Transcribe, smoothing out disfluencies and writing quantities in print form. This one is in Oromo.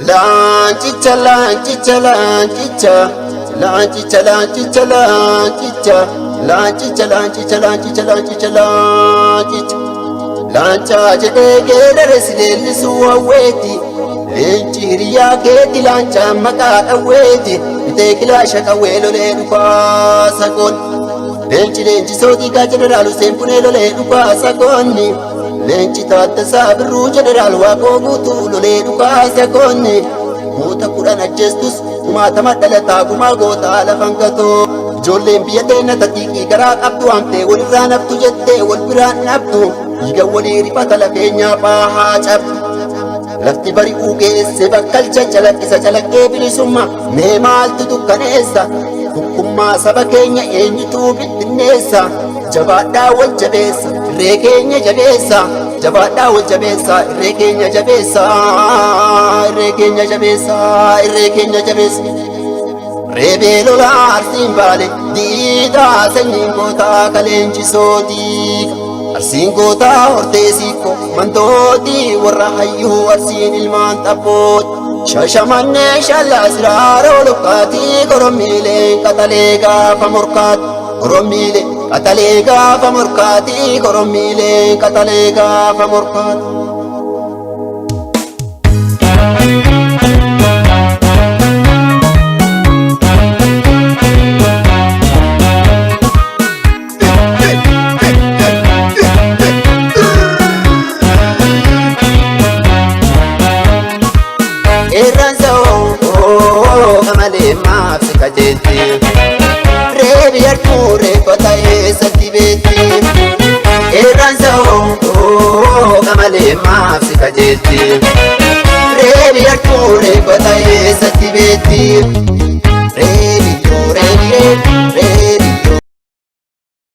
Laancicha laancicha laancicha laancicha laancicha laancicha laancicha laancicha laancicha laancicha laancicha laancaa jedhee geerare si leellisuu hawweeti. Leenci hiriyaa keeti laancaan maqaa dhawweeti. Bitee kilaasha qawwee lolee dhukaasa goon. Leenci leenjisoo diigaa jeneraal Hussein Bunee lolee dhukaasa goonni. Leenci Taaddasaa Birruu jeneraal Waaqoo Guutuu lolee dhukaasa goonni. Goota 10 ajjeestus kumaatama dhalataa gumaa gootaa lafan gatoo. Ijoolleen biyya teenna taxiiqii garaa qabdu haamtee walirraa naftu jettee wal biraan dhabdu. Dhiiga walii rifata lafee nyaaphaa haa cabdu. Lafti bari'uu geesse bakkalcha calaqqisa calaqqee bilisummaa mee maaltu dukkaneessa? Tokkummaa saba keenya eenyutu bittinneessa? Jabaadhaa wal jabeessa irree keenya jabeessa. Jabaadhaa wal jabeessa irree keenya jabeessa. Irree keenya jabeessa irree keenya jabeessa. Reebee lolaa Arsiin Baale diidaa sanyiin gootaa kaleenchisoo diiga. Arsiin gootaa hortee siikko mantootii warra hayyuu Arsiin ilmaan xabbooti. Shashamannee shallaa siraara olukkaatii korommiileen qaxalee gaafa morkaati. Korommiilee qaxalee gaafa morkaatii korommiileen qaxalee gaafa morkaati. Qeerransa hoo qamalee maaf si kajeelti? Reebi yartuu reeffa ta'ee satti beekti. Qeerransa hoo qamalee maaf si kajeelti? Reebi yartuu reeffa ta'ee satti beekti.